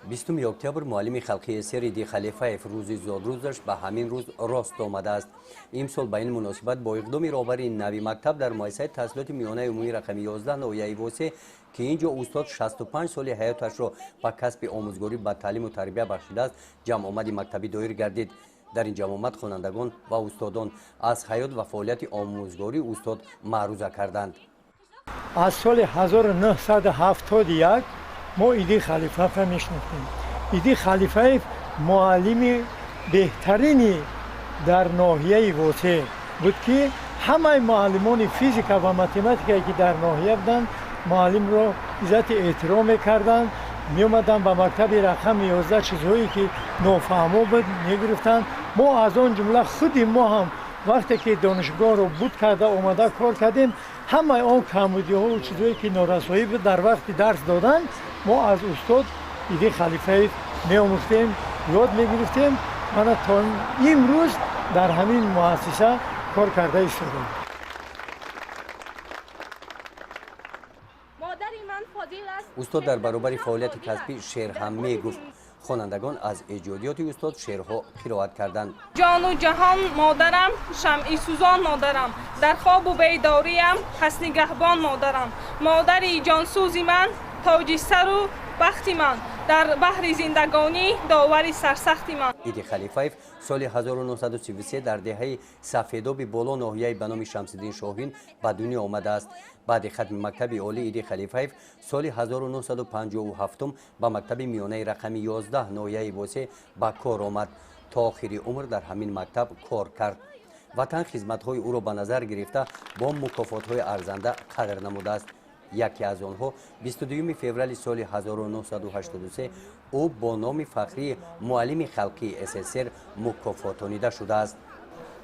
20 октябр муаллими халқии СССР Иди Халифаев рӯзи зодрӯзаш ба ҳамин рӯз рост омадааст. Имсол ба ин муносибат бо иқдоми роҳбари нави мактаб дар муассисаи таҳсилоти миёнаи умумии рақами 11 ноҳияи Восе, ки ин ҷо устод 65 соли ҳаёташро ба касби омӯзгорӣ, ба таълиму тарбия бахшидааст, ҷамъомади мактабӣ доир гардид. Дар ин ҷамъомад хонандагон ва устодон аз ҳаёт ва фаъолияти омӯзгории устод маъруза карданд. Аз соли 1971 мо Иди Халифаевро мешинохтем. Иди Халифаев муаллими беҳтарини дар ноҳияи Восе буд, ки ҳамаи муаллимони физика ва математикае, ки дар ноҳия буданд, муаллимро иззати эҳтиром мекарданд. Меомаданд ба мактаби рақами 11, чизҳое ки нофаҳмо буд, мегирифтанд. Мо, аз он ҷумла худи мо ҳам, вақте ки донишгоҳро буд карда омада кор кардем, ҳамаи он камбудиҳову чизҳое ки норасоӣ буд дар вақти дарс додан, мо аз устод Иди Халифаев меомӯхтем, ёд мегирифтем. Мана то имрӯз дар ҳамин муассиса кор карда истодем. Устод дар баробари фаъолияти касбӣ шеър ҳам мегуфт. Хонандагон аз эҷодиёти устод шеърҳо қироат карданд. Ҷону ҷаҳон модарам, шамъи сӯзон модарам, дар хобу бедориям ҳаст нигаҳбон модарам. Модари ҷонсӯзи ман, тоҷи сару бахти ман, дар баҳри зиндагонӣ довари сарсахти ман. Иди Халифаев соли 1933 дар деҳаи Сафедоби Боло ноҳияи ба номи Шамсиддин Шоҳин ба дунё омадааст. Баъди хатми мактаби олӣ Иди Халифаев соли 1957 ба мактаби миёнаи рақами 11 ноҳияи Восе ба кор омад. То охири умр дар ҳамин мактаб кор кард. Ватан хизматҳои ӯро ба назар гирифта, бо мукофотҳои арзанда қадр намудааст. Яке аз онҳо 22 феврали соли 1983 ӯ бо номи фахрии муаллими халқии СССР мукофотонида шудааст.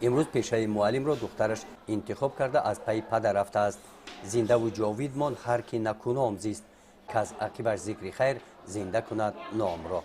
Имрӯз пешаи муаллимро духтараш интихоб карда, аз пайи падар рафтааст. Зиндаву ҷовид мон ҳар ки накуном зист, каз ақибаш зикри хайр зинда кунад номро.